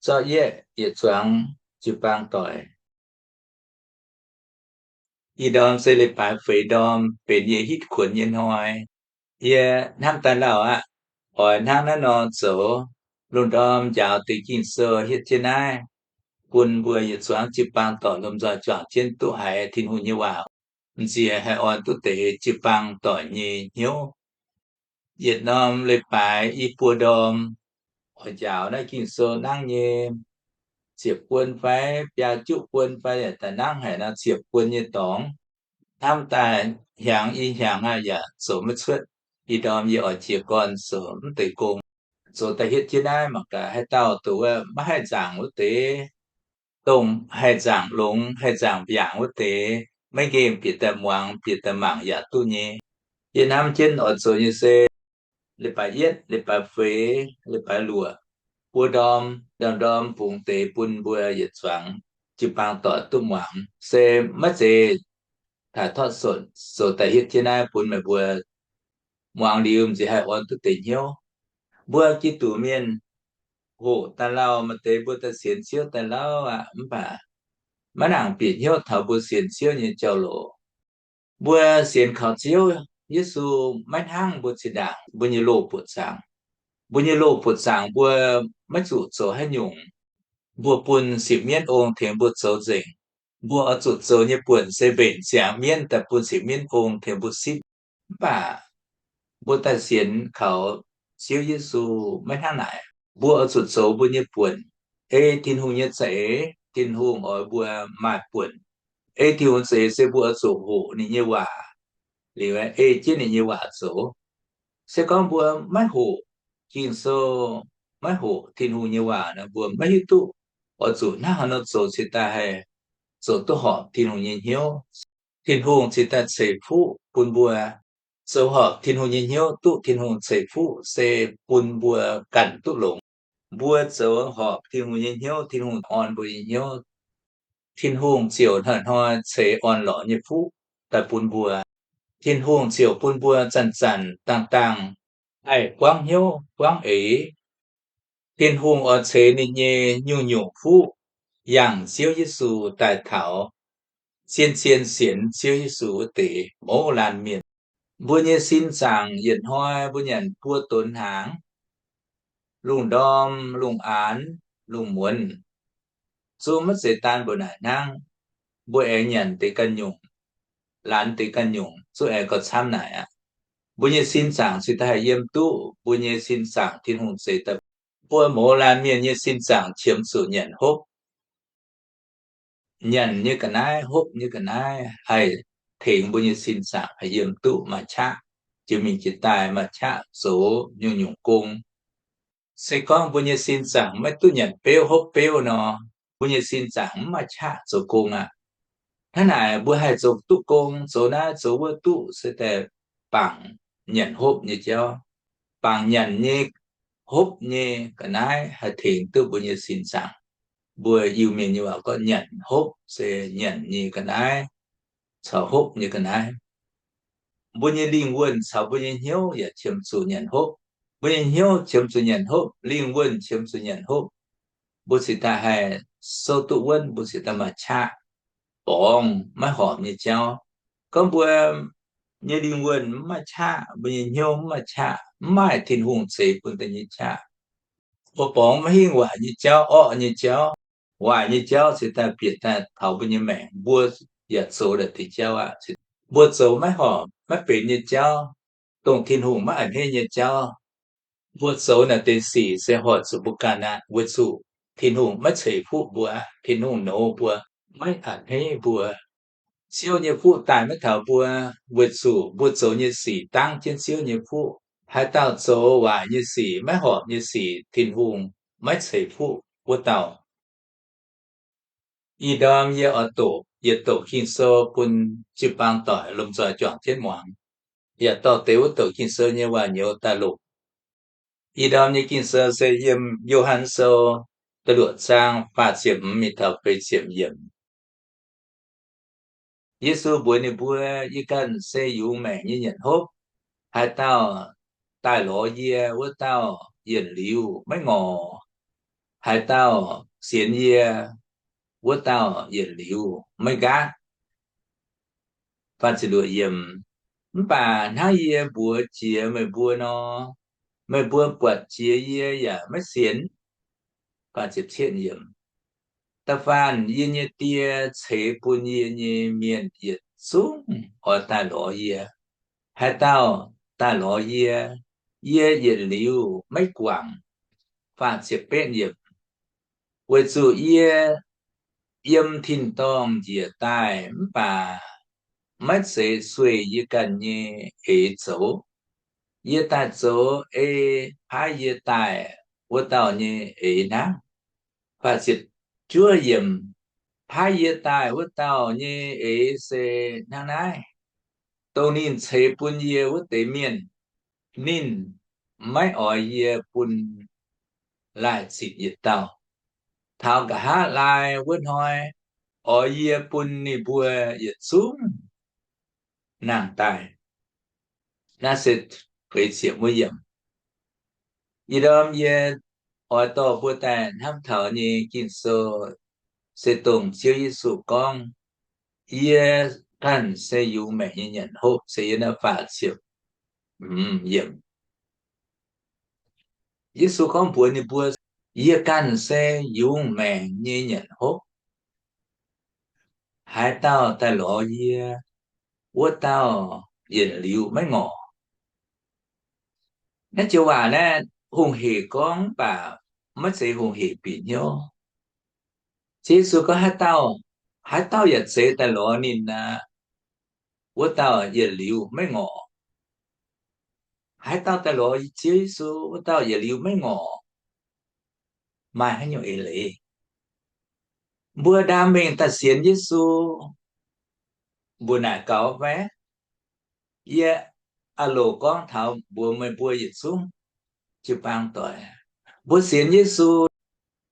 Zorqv yietv yietc zuangx jiu-baang doic. Ih ndorm se leiz-baaix feix ndorm, benx yie hitv kuonx nyei hnoi. Yie hnamv daaih lauh aqv. Oix hnangv naaiv nor zoux, lungh ndorm njaaux deix Ging-Sou hietv jienv naaiv, bun mbuo yietc zuangx jiu-baang doic lomh nzoih juangc jienv duqv haiz Tin-Hungh nyei waac, m'nziex haih orn duqv deix jiu-baang doic nyei hnyouv. Yietc norm leiz-baaix i buo ndorm, oix njaaux naaiv Ging-Sou nangv nyei ziepc buon fai biaa juqv buon fai yaac daaih nangv haic nor ziepc buon nyei dorngx. Hnamv daaih hnyangx i hnyangx aqv yaac zoux maiv cuotv. Ih ndorm yie oix jiez gorn zoux mv deix gong. Zoux daaih hietv jienv naaiv mangc gaax haaix dauh dongh wuov maiv haih nzaangc wuov deix, dongh haih nzaangc longx haih nzaangc mbiaangc wuov deix, maiv nqemh bieqc daaih muangx bieqc daaih mangc yaac duqv nyei. Yie hnamv jienv oix zoux nyei se leiz-baaix yietv, leiz-baaix feix, leiz-baaix luoqc, buo ndorm, ndorm-ndorm bungx deix bun mbuo yietc zuangx jiu-baang doic duqv muangx. Se maiv zeiz taux torqv sotc, zoux daaih hietv jienv naaiv bun meih mbuo muangx liuz m'nziex haih orn duqv deix hnyouv. Mbuo Giduc mienh hoqc daaih lauh, maaih deix mbuo daaih sienx Ziouv daaih lauh aqv, mv baac maiv nangc bieqc hnyouv taux mbuo sienx Ziouv nyei jauv-louc. Mbuo sienx kaux Ziouv Yesu maiv hnangv mbuo zinh ndaangc mbuo nyei loz-buoqc zaangc. Mbuo nyei loz-buoqc zaangc mbuo maiv zuqc zoux haaix nyungc. Mbuo bun siec mienv ong tengx mbuo zoux nzengc. Mbuo oix zuqc zoux nyei buonc se mbenc ziangx mienv daaih bun siec mienv ong tengx mbuo sipv. Mv baac mbuo daaih sienx kaux Ziouv Yesu maiv hnangv naaic. Mbuo oix zuqc zoux mbuo nyei buonc. Ei Tin-Hungh nyei za'eix, Tin-Hungh oix mbuo maaih buonc. Ei Tin-Hungh za'eix se mbuo oix zuqc hoqc ninh nyei waac, liuz ei jienv ninh nyei waac zoux. Se gorngv mbuo maiv hoqc Ging-Sou, maiv hoqc Tin-Hungh nyei waac nor, mbuo maiv hiuv duqv oix zuqc hnangv haaix nor zoux cingx daaih haih zoux duqv horpc Tin-Hungh nyei hnyouv. Tin-Hungh cingx daaih ceix fuqv bun mbuo zoux horpc Tin-Hungh nyei hnyouv, duqv Tin-Hungh ceix fuqv se bun mbuo ganh duqv longx. Mbuo zoux horpc Tin-Hungh nyei hnyouv, Tin-Hungh orn mbuo nyei hnyouv. Tin-Hungh ziouc hnoi-hnoi ceix orn-lorqc nyei fuqv daaih bun mbuo. Tin-Hungh ziouc bun mbuo zanc-zanc dangh dangh haih buangv hnyouv buangv eix. Tin-Hungh oix ceix ninh nyei nyungc-nyungc fuqv yangh Ziouv Yesu daaih taux zien-zien sienx Ziouv Yesu wuov deix mouz laanh mienh. Mbuo nyei sin zaangc yietc hnoi mbuo nyanc buo donx hnaangx, lungh ndorm, lungh aanx, lungh muonz, zungv maiv zeiz daan mbuo naaic hnangv. Mbuo aengx nyanc deix ganh nyungc, laanz deix ganh nyungc, zungv aengx gauh camv naaic aqv. Mbuo nyei sin zaangc cingx daaih haih yiem duqv mbuo nyei sin zaangc Tin-Hungh zeix daaih. Mbuo mouz laanh mienh nyei sin zaangc qiemx zuqc nyanc hopv. Nyanc nyei ga'naaiv, hopv nyei ga'naaiv haih tengx mbuo nyei sin zaangc haih yiem duqv, maaih qaqv jiex mingh jiex daaih, maaih qaqv zoux nyungc-nyungc gong. Se gorngv mbuo nyei sin zaangc maiv duqv nyanc beuv hopv beuv nor, mbuo nyei sin zaangc mv maaih qaqv zoux gong aqv. Hnangv naaic, mbuo haih zoux duqv gong, zoux naaiv zoux wuov duqv se daaih bangc nyanc hopv nyei jauv. Bangc nyanc nyei, hopv nyei ga'naaiv haih tengx duqv mbuo nyei sin zaangc. Mbuo Iu-Mienh nyei waac gorngv nyanc hopv se nyanc nyei ga'naaiv caux hopv nyei ga'naaiv. Mbuo nyei lingh wuonh caux mbuo nyei hnyouv yaac qiemx zuqc nyanc hopv. Mbuo nyei hnyouv qiemx zuqc nyanc hopv, lingh wuonh qiemx zuqc nyanc hopv. Mbuo cingx daaih haih souv duqv wuonv, mbuo cingx daaih maaih qaqv borngz maiv horpc nyei jauv. Gorngv mbuo nyei lingh wuonh mv maaih qaqv, mbuo nyei hnyouv mv maaih qaqv, mv maaih Tin-Hungh ceix bun daaih nyei qaqv, mbuo borngz maiv hingh waaic nyei jauv, orqv nyei jauv. Waaic nyei jauv cingx daaih bieqc daaih taux mbuo nyei maengc, mbuo yaac zoux la'deix jauv aqv. Mbuo zoux maiv horpc maiv benx nyei jauv, dongh Tin-Hungh maiv a'hneiv nyei jauv. Mbuo zoux naaic deix sic se hoic zuqc mbuo ganh aqv, weic zuqc Tin-Hungh maiv ceix fuqv mbuo aqv. Tin-Hungh nouz mbuo, maiv a'hneiv mbuo. Ziouv nyei fuqv daaih maiv taux mbuo, weic zuqc mbuo zoux nyei sic dangv jienv Ziouv nyei fuqv. Haaix dauh zoux waaic nyei sic, maiv horpc nyei sic, Tin-Hungh maiv ceix fuqv wuov dauh. Ih ndorm yie oix doqc yietc doqc Ging-Sou bun jiu-baang doic lomh nzoih juangc jienv muangx. Yaac dorh deix wuov doqc Ging-Sou nyei waac-nyouz daaih longc. Ih ndorm nyei Ging-Sou se yiem Yo^han Sou da'luoqc zaang faah ziepc hmz mingh taux feix ziepc yiemc. Yesu mbuox ninh mbuo, Yie ganh se yungz maengc nyei nyanc hopv. Haaix dauh daaih lorz yie, wuov dauh yienc liuz maiv ngorc. Haaix dauh sienx yie, wuov dauh yietc liuz maiv nqaatv. Mv baac hnangv yie mbuox jiex meih mbuo nor, meih mbuo buatc jiex yie yaac maiv sienx. Da'faanh yie nyei Die ceix bun yie nyei mienh yietc zungv oix daaih lorz yie. Haaix dauh daaih lorz yie, yie yietc liuz maiv guangc. Faah ziepc betv yiemc. Weic zuqc yie yiem tin-dorngh njiec daaih mv baac maiv zeiz sueih yie ganh nyei eix zoux. Yie daaih zoux ei paaiv yie daaih wuov dauh nyei eix hnangv. Faah ziepc juov yiemc. Paaiv yie daaih wuov dauh nyei eix se hnangv naaiv, dongh ninh ceix bun yie wuov deix mienh, ninh maiv oix yie bun laaih zitc yietc dauh. Taux nqa'haav laai wuov hnoi, oix yie bun ninh mbuo yietc zungv nangh daaih. Naaiv se feix ziepc wuov yiemc. Ih ndorm yie oix dorh mbuo daaih hnamv taux nyei Ging-Sou se dongh Ziouv Yesu gorngv, yie ganh se yungz maengc nyei nyanc hopv, se yiem naaiv faah ziepc hmz yiemc. Yesu gorngv mbuox ninh mbuo, yie ganh se yungz maengc nyei nyanc hopv. Haaix dauh daaih lorz yie, wuov dauh yietc liuz maiv ngorc. Naaiv joux waac naaiv hungh hec gorngv mv baac maiv zeiz hungh hec bieqc hnyouv. Ziouv Yesu gorngv haaix dauh, haaix dauh yaac zeiz daaih lorz ninh aqv, wuov dauh yietc liuz maiv ngorc. Haaix dauh daaih lorz Ziouv Yesu, wuov dauh yietc liuz maiv ngorc. Maaih haaix nyungc eix leiz? Mbuo ndaam mengh daaih sienx Yesu, mbuo naaic gaux fai? Yie aah loc gorngv taux mbuox meih mbuo yietc zungv jiu-baang doic, mbuo sienx Yesu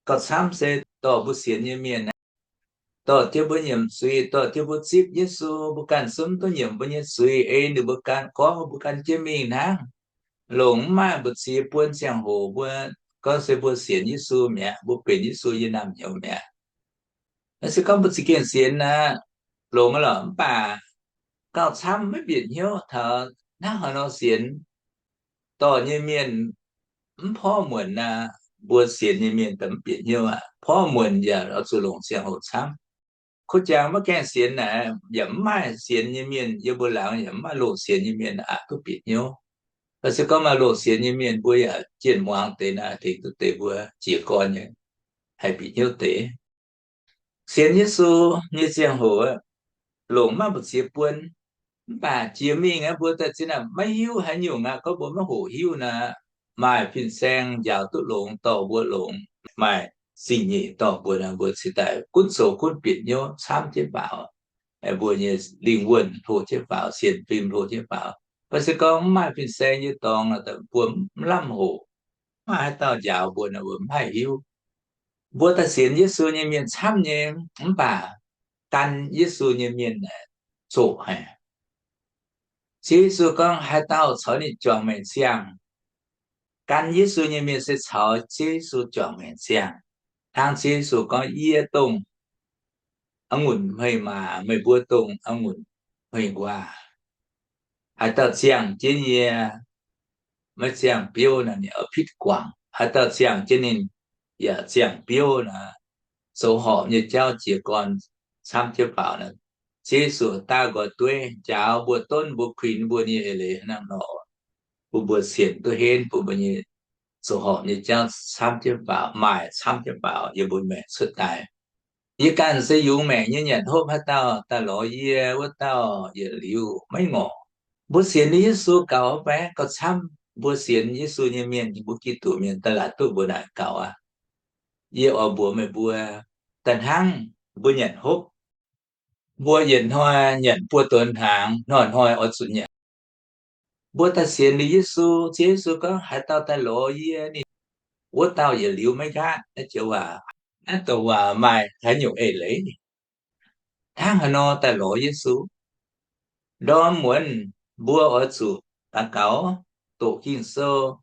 gauh camv se dorh mbuo sienx nyei mienh aeqv, dorh jienv mbuo nyiemc zuiz, dorh jienv mbuo zipv Yesu. Mbuo ganh zungv duqv nyiemc mbuo nyei zuiz, ei ninh mbuo gan gorngv mbuo gan jienv mingh hnangv. Longc mv maaih mbu'ziex buon ziangh hoc mbuo gorngv se mbuo sienx Yesu mi'aqv, mbuo benx Yesu nyei naamh nyouz mi'aqv. Se gorngv mbuo za'gengh sienx aqv, longx lorqc, mv baac gauh camv maiv bieqc hnyouv taux hnangv haaix nor sienx. Dorh nyei mienh mv porv muonc aqv, mbuo sienx nyei mienh daaih mv bieqc hnyouv aqv. Porv muonc yaac oix zuqc longc ziangh hoc camv. Kuv jangx maiv gaengh sienx naaic, yaac mv maaih sienx nyei mienh yiem mbuo laangz, yaac mv maaih loz-sienx nyei mienh aqc duqv bieqc hnyouv. Se gorngv maaih loz-sienx nyei mienh, mbuo yaac jienh muangx deix naaic, tengx duqv deix mbuo jiez gorn nyei, haih bieqc hnyouv deix. Sienx Yesu nyei ziangh hoc, longc maiv mbu'ziex buon, mv baac jiex mingh aqv, mbuo daaih zinh aqv maiv hiuv haaix nyungc aqv. Gorngv mbuo maiv hoqc hiuv naaic, maaih fin-saeng njaaux duqv longx dorh mbuo longx, maaih zingh nyeic dorh mbuo naaic, mbuo cingx daaih gunv zoux gunv bieqc hnyouv camv jienv faaux. Mbuo nyei lingh wuonh hlo jienv faaux, sienx fim hlo jienv faaux. Mv baac se gorngv mv maaih fin-saeng nyei dorngx, mbuo mv lamh hoc. Mv maaih haaix dauh njaaux mbuo naaic, mbuo mv haih hiuv. Mbuo daaih sienx Yesu nyei mienh camv nyei, mv baac gan Yesu nyei mienh zoqc haic. Ziouv Yesu gorngv haaix dauh caux ninh juangc maengc ziangh. Gan Yesu nyei mienh se caux Ziouv Yesu juangc maengc ziangh. Hnangv Ziouv Yesu gorngv, yie dongh a'ngunc hmeiv maac, meih mbuo dongh a'ngunc hmeiv nquaah. Haaix dauh ziangh jienv yie, maiv ziangh biouv naaic, ninh oix pitv guangc. Haaix dauh ziangh jienv ninh, yaac ziangh biouv naaic, zoux horpc nyei jauv jiez gorn camv jienv faaux naaic. Ziouv Yesu daav nqoi dueiv njaaux mbuo, donv mbuo, kuinx mbuo nyei eix leiz hnangv nor, bun mbuo sienx duqv henv, bun mbuo nyei zoux horpc nyei jauv camv jienv faaux, maaih camv jienv faaux yiem mbuo maengc cuotv daaih. Yie ganh se yungz maengc nyei nyanc hopv. Haaix dauh daaih lorz yie, wuov dauh yietc liuz maiv ngorc. Mbuo sienx Yesu gaux fai? Gauh camv. Mbuo sienx Yesu nyei mienh, mbuo Giduc mienh daaih laatc duqv mbuo naaic gaux aqv. Yie oix mbuox meih mbuo, da'hnangv mbuo nyanc hopv, mbuo yietc hnoi nyanc buo donx hnaangx, hnoi-hnoi oix zuqc nyanc. Mbuo daaih sienx liuz Yesu, Ziouv Yesu gorngv, haaix dauh daaih lorz yie, ninh, wuov dauh yietc liuz maiv nqaatv. Naaiv joux waac, naaiv douc waac maaih haaix nyungc eix leiz? Hnangv haaix nor daaih lorz Yesu? Ndorm muonz mbuo oix zuqc daux gaux, doqc Ging-Sou,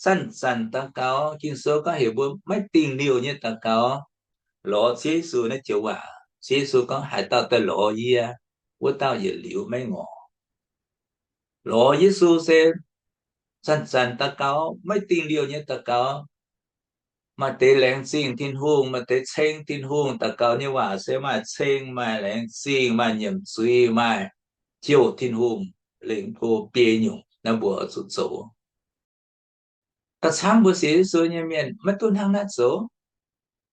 zanc-zanc daux gaux. Ging-Sou gorngv heuc mbuo maiv dingh liouh nyei daux gaux, lorz Ziouv Yesu naaiv joux waac. Ziouv Yesu gorngv, haaix dauh daaih lorz yie, wuov dauh yietc liuz maiv ngorc. Lorz Yesu se zanc-zanc daux gaux, maiv dingh liouh nyei daux gaux. Maaih deix laengz zingh Tin-Hungh, maaih deix ceng Tin-Hungh. Daux gaux nyei waac se maaih ceng, maaih laengz zingh, maaih nyiemc zuiz, maaih jouh Tin-Hungh, lengc go biei nyungc naaiv mbuo oix zuqc zoux. Da'camv mbuo sienx Yesu nyei mienh maiv duqv hnangv naaiv zoux.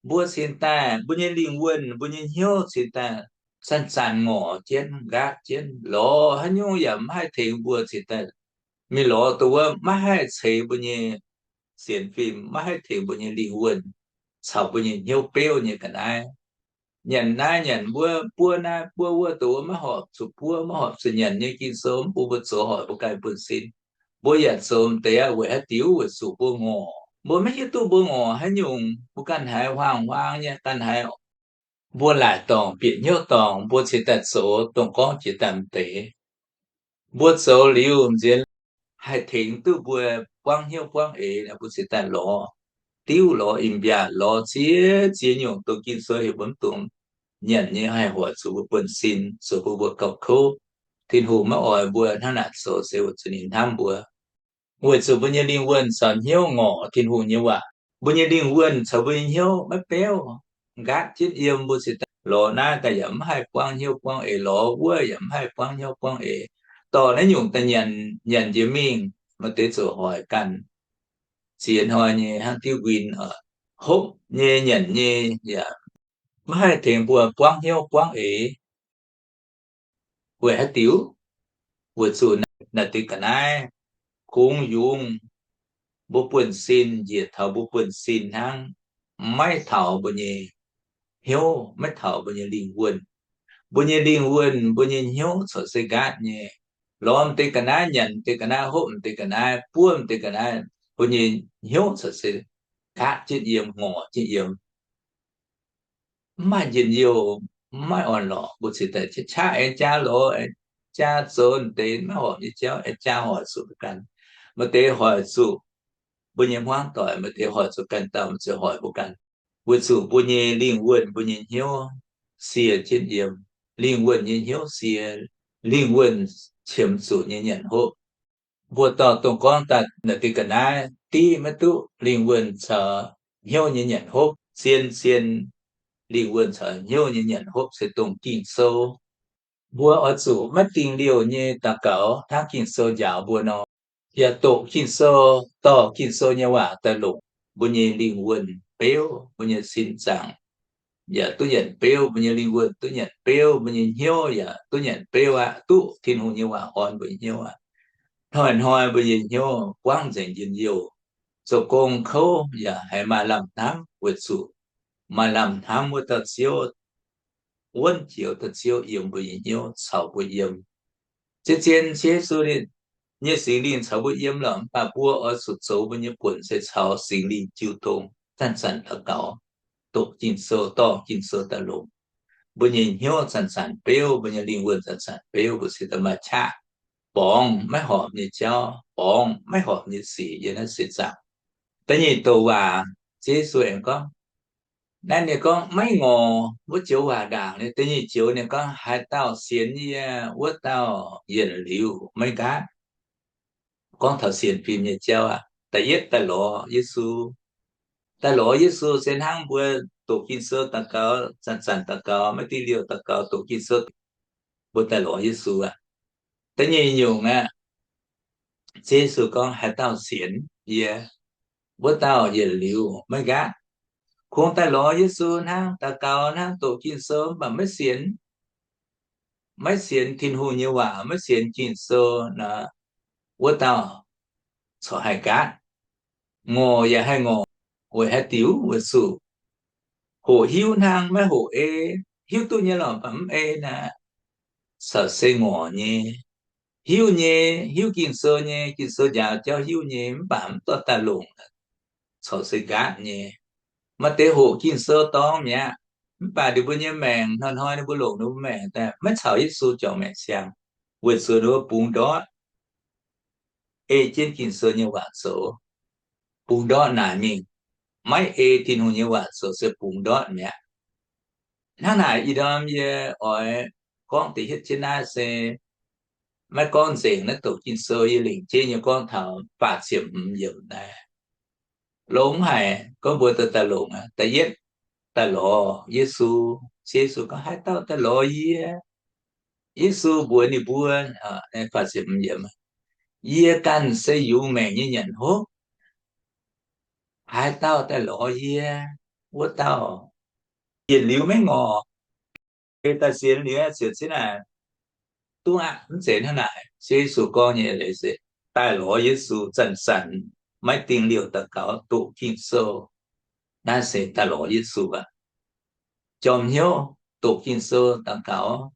Mbuo cingx daaih, mbuo nyei lingh wuonh, mbuo nyei hnyouv cingx daaih zanc-zanc ngorc jienv, nqaatv jienv, lorz haaix nyungc yaac maiv haih tengx mbuo cingx daaih. Mingh lorz dongh wuov maiv haih ceix mbuo nyei sienx fim, maiv haih tengx mbuo nyei lingh wuonh caux mbuo nyei hnyouv beuv nyei ga'naaiv. Nyanc naaiv nyanc wuov, buov naaiv buov wuov, dongh wuov maiv horpc zuqc buov, maiv horpc zuqc nyanc nyei Ging-Sou mv bun mbuo zoux hoic mbuo ganh buonv-sin. Mbuo yaac zoux m'deix aqv. Weic haaix diuc? Weic zuqc mbuo ngorc. Mbuo maiv hiuv duqv mbuo ngorc haaix nyungc. Mbuo ganh haiz huaang-huaang nyei, ganh haiz mbuo laaic dorngc, bieqc hnyouv dorngc, mbuo cingx daaih zoux dongh gorngv jiex daaih m'deix. Mbuo zoux liuz nziex haih tengx duqv mbuo buangv hnyouv buangv eix, mbuo cingx daaih lorz diuv, lorz in-mbiaatc, lorz ziex ziex nyungc dongh Ging-Sou heuc mbuo mv dungx nyanc nyei, haih hoic zuqc mbuo buonv-sin, zuqc mbuo mbuo gauh kouv. Tin-Hungh maiv oix mbuo hnangv naaic zoux, se weic zuqc ninh hnamv mbuo. Weic zuqc mbuo nyei lingh wuonh caux hnyouv ngorc Tin-Hungh nyei waac, mbuo nyei lingh wuonh caux mbuo nyei hnyouv maiv beuv, nqaatv jienv yiem, mbuo cingx daaih lorz naaiv daaih yaac mv haih buangv hnyouv buangv eix, lorz wuov yaac mv haih buangv hnyouv buangv eix. Dorh naaiv nyungc daaih nyanc, nyanc njiec mingh, maaih deix zuqc hoic ganh. Ziex hnoi nyei hnangv diuv nquin oc. Hopv nyei, nyanc nyei yaac maiv haih tengx mbuo buangv hnyouv buangv eix. Weic haaix diuc? Weic zuqc naaic deix ga'naaiv kungx yungz mbuo buonv-sin, njiec taux mbuo buonv-sin hnangv, maiv taux mbuo nyei hnyouv, maiv taux mbuo nyei lingh wuonh. Mbuo nyei lingh wuonh, mbuo nyei hnyouv corc se nqaatv nyei. Lorz m'deix ga'naaiv, nyanc m'deix ga'naaiv, hopv m'deix ga'naaiv, buov m'deix ga'naaiv, mbuo nyei hnyouv corc se nqaatv jienv yiem, ngorc jienv yiem. Mv maaih njien-youh, mv maaih orn-lorqc. Mbuo cingx daaih qaqv aengx jaa lorz, aengx jaa zoux deix maiv horpc nyei jauv, aengx jaa hoic zuqc mbuo ganh. Maaih deix hoic zuqc mbuo nyei hmuangv doic, maaih deix hoic zuqc ganh dauh, maaih deix hoic mbuo ganh. Weic zuqc mbuo nyei lingh wuonh, mbuo nyei hnyouv sie jienv yiem. Lingh wuonh nyei hnyouv sie, lingh wuonh qiemx zuqc nyei nyanc hopv. Mbuo dorh dongh gorngv daaih naaic deix ga'naaiv div maiv duqv lingh wuonh caux hnyouv nyei nyanc hopv. Zien-zien lingh wuonh caux hnyouv nyei nyanc hopv se dongh Ging-Sou. Mbuo oix zuqc maiv dingh liouh nyei daux gaux hnangv Ging-Sou njaaux mbuo nor, yaac doqc Ging-Sou, dorh Ging-Sou nyei waac daaih longc, mbuo nyei lingh wuonh beuv, mbuo nyei sin zaangc yaac duqv nyanc beuv, mbuo nyei lingh wuonh duqv nyanc beuv, mbuo nyei hnyouv yaac duqv nyanc beuv aqv, duqv Tin-Hungh nyei waac orn mbuo nyei hnyouv aqv. Hnoi-hnoi mbuo nyei hnyouv buangv nzengc njien-youh, zoux gong kouv yaac haiz maaih lamh hnamv, weic zuqc maaih lamh hnamv wuov dauh Ziouv, wuonv jiex dauh Ziouv yiem mbuo nyei hnyouv, caux mbuo yiem. Zien-zien Ziouv Yesu nyei Singx Lingh caux mbuo yiem lorqc, mv baac mbuo oix zuqc zoux mbuo nyei buonc se caux Singx Lingh jiu tong, zanc-zanc daux gaux, doqc Ging-Sou, dorh Ging-Sou daaih longc. Mbuo nyei hnyouv zanc-zanc beuv, mbuo nyei lingh wuonh zanc-zanc beuv, mbuo cingx daaih maaih qaqv borngz maiv horpc nyei jauv, borngz maiv horpc nyei sic yiem naaiv seix zaangc. Da'nyeic douc waac, Ziouv Yesu aengx gorngv, naaiv ninh gorngv maiv ngorc wuov joux waac ndaangc. Da'nyeic joux ninh gorngv, haaix dauh sienx yie, wuov dauh yietc liuz maiv nqaatv. Gorngv taux sienx fim nyei jauv aqv. Da'yietv daaih lorz Yesu. Daaih lorz Yesu se hnangv mbuo doqc Ging-Sou daux gaux, zanc-zanc daux gaux, maiv dingh liouh daux gaux, doqc Ging-Sou, mbuo daaih lorz Yesu aqv. Da'nyeic nyungc aqv, Ziouv Yesu gorngv, haaix dauh sienx yie, wuov dauh yietc liuz maiv nqaatv. Kungx daaih lorz Yesu hnangv, daux gaux hnangv, doqc Ging-Sou, mv baac maiv sienx, maiv sienx Tin-Hungh nyei waac, maiv sienx Ging-Sou nor, wuov dauh corc haih nqaatv. Ngorc yaac haih ngorc. Weic haaix diuc? Weic zuqc hoqc hiuv hnangv, maiv hoqc ei. Hiuv duqv nyei lorqc, mv baac mv ei naaic, corc se ngorc nyei. Hiuv nyei, hiuv Ging-Sou nyei, Ging-Sou njaaux jauv hiuv nyei, mv baac mv dorh daaih longc, corc se nqaatv nyei. Maaih deix hoqc Ging-Sou dorngx mi'aqv, mv baac ninh mbuo nyei maengc hnoi-hnoi ninh mbuo longc ninh mbuo maengc daaih maiv caux Yesu juangc maengc siang, weic zuqc ninh mbuo bungx ndortv ei jienv Ging-Sou nyei waac zoux. bungx ndortv naaic mingh, maiv ei Tin-Hungh nyei waac zoux se bungx ndortv mi'aqv. Hnangv naaic, ih ndorm yie oix gorngv da'yietv jienv naaiv se maiv gorngv nzengc naaiv doqc Ging-Sou, yie lengc jeiv nyei gorngv taux faah ziepc hmz yiemc naaiv. Longx haic, gorngv mbuo daaih longc, da'yietv, daaih lorz Yesu. Ziouv Yesu gorngv, Haaix dauh daaih lorz yie? Yesu mbuox ninh mbuo, faah ziepc hmz yiemc, Yie ganh se yungz maengc nyei nyanc hopv. Haaix dauh daaih lorz yie, wuov dauh yietc liuz maiv ngorc, daaih sienx liuz ziouc zin naaic duqv aqv. Mv zeiz hnangv naaic. Ziouv Yesu gorngv nyei leiz se daaih lorz Yesu zanc-zanc maiv dingh liouh daux gaux doqc Ging-Sou. Naaiv se daaih lorz Yesu aqv. Jorm hnyouv doqc Ging-Sou daux gaux.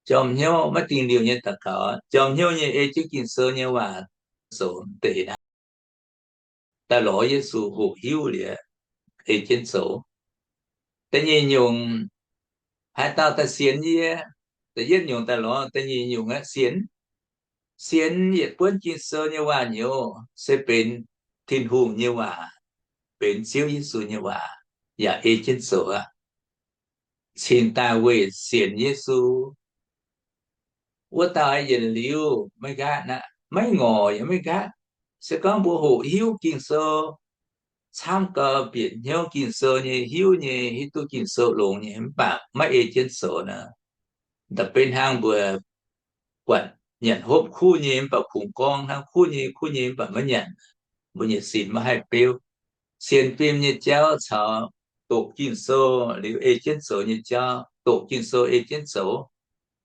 Jorm hnyouv maiv dingh liouh nyei daux gaux. Jorm hnyouv nyei ei jienv Ging-Sou nyei waac zoux deix naaiv. Daaih lorz Yesu hoqc hiuv liuz ei jienv zoux. Da'nyeic nyungc, haaix dauh daaih sienx yie, da'yietv nyungc daaih lorz, da'nyeic nyungc aeqv, sienx. Sienx yietc buonv Ging-Sou nyei waac nyouz se benx Tin-Hungh nyei waac, benx Ziouv Yesu nyei waac, yaac ei jienv zoux aqv. Cingx daaih weih sienx Yesu wuov dauh yietc liuz maiv nqaatv, maiv ngorc yaac maiv nqaatv. Se gorngv mbuo hoqc hiuv Ging-Sou, camv gau bieqc hnyouv Ging-Sou nyei, hiuv nyei, hiuv duqv Ging-Sou longx nyei, mv baac maiv ei jienv zoux nor, da'beiv hnangv mbuo buatc nyanc hopv kuv nyei mv baac kungx gorngv hnangv kuv nyei, kuv nyei mv baac maiv nyanc, mbuo nyei sin maiv haih beuv. Sienx fim nyei jauv caux doqc Ging-Sou liuz ei jienv zoux nyei jauv, doqc Ging-Sou ei jienv zoux,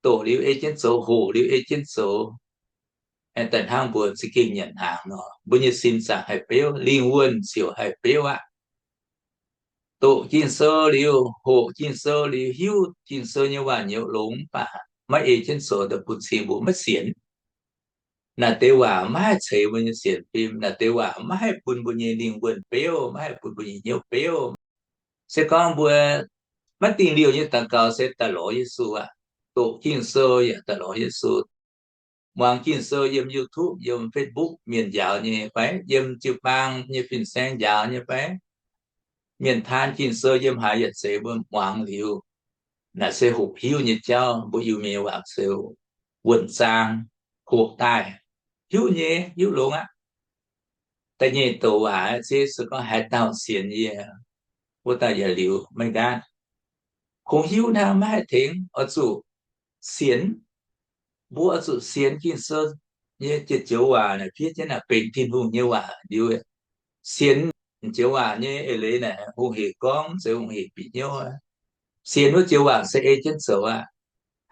doqc liuz ei jienv zoux, hoqc liuz ei jienv zoux, daaih hnangv mbuo za'gengh nyanc hnaangx nor, mbuo nyei sin zaangc haih beuv, lingh wuonh ziouc haih beuv aqv. Doqc Ging-Sou liuz, hoqc Ging-Sou liuz, hiuv Ging-Sou nyei waac nyouz longx mv baac maiv ei jienv zoux daaih bun cing mbuo maiv sienx. Naaic deix waac maiv haih ceix mbuo nyei sienx fim, naaic deix waac maiv haih bun mbuo nyei lingh wuonh beuv, maiv haih bun mbuo nyei hnyouv beuv. Se gorngv mbuo maiv dingh liouh nyei daux gaux se daaih lorz Yesu aqv. Doqc Ging-Sou yaac daaih lorz Yesu. Muangx Ging-Sou yiem YouTube, yiem Facebook, mienh njaaux nyei fai yiem jiu-baang nyei fin-saeng njaaux nyei fai mienh taan Ging-Sou yiem haaix yaac zeiz, mbuo muangx liuz, naaic se hoqc hiuv nyei jauv. Mbuo Iu-Mienh waac se wuonh zaang, hoqc daaih, hiuv nyei, hiuv longx aqv. Da'nyeic douc waac, Ziouv Yesu gorngv, Haaix dauh sienx yie, wuov dauh yietc liuz maiv nqaatv. Kungx hiuv hnangv, maiv haih tengx, oix zuqc sienx. Mbuo oix zuqc sienx Ging-Sou nyei joux waac naaic, fiev jienv naaic benx Tin-Hungh nyei waac liuz, sienx joux waac nyei eix leiz naaic hungh hec gorngv, mv zeiz hungh hec bieqc hnyouv. Sienx wuov joux waac se ei jienv zoux aqv.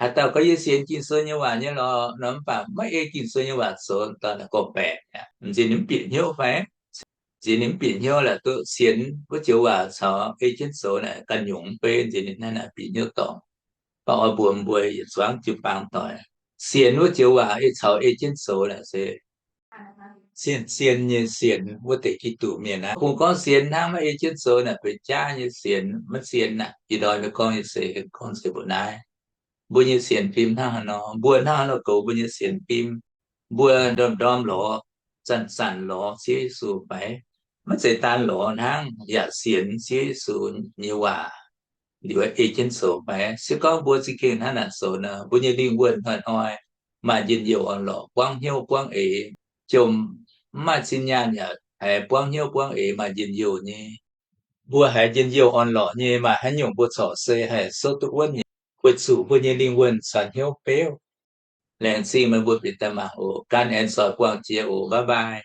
Haaix dauh gorngv, Yie sienx Ging-Sou nyei waac nyei lorqc, nor mv baac maiv ei Ging-Sou nyei waac zoux, dauh naaic gorngv-baeqc aqv. M'nziex ninh mv bieqc hnyouv fai? M'nziex ninh mv bieqc hnyouv laaix duqv sienx wuov joux waac caux ei jienv zoux naaic ganh nyungc mv bei, m'nziex ninh naaiv naaic bieqc hnyouv dorngc. Baac oix mbuox mbuo yietc zuangx jiu-baang doic, sienx wuov joux waac ei caux ei jienv zoux naaic se zien-zien nyei sienx wuov deix Giduc mienh aqv. Kungx gorngv sienx hnangv maiv ei jienv zoux naaic benx jaav nyei sienx, maiv zien aqv. Ih hnoi mbuo gorngv nyei se gorngv se mbuo naaiv, mbuo nyei sienx fim hnangv haaix nor, mbuo hnangv haaix nor goux mbuo nyei sienx fim. Mbuo ndorm-ndorm lorz, zanc-zanc lorz Ziouv Yesu fai? Maiv zeiz daan lorz hnangv, yaac sienx Ziouv Yesu nyei waac liuz ei jienv zoux fai? Se gorngv mbuo za'gengh hnangv naaic zoux nor, mbuo nyei lingh wuonh hnoi-hnoi maaih njien-youh orn-lorqc, buangv hnyouv buangv eix, jomc mv maaih zinh nyaanh yaac haiz buangv hnyouv buangv eix maaih njien-youh nyei. Mbuo haiz njien-youh orn-lorqc nyei, maaih haaix nyungc mbuo corc se haih souv duqv wuonv nyei, weic zuqc mbuo nyei lingh wuonh caux hnyouv beuv. Laengz zingh meih mbuo bieqc daaih mangc oc. Gan aengx zoux buangh jiex oc. Bye bye.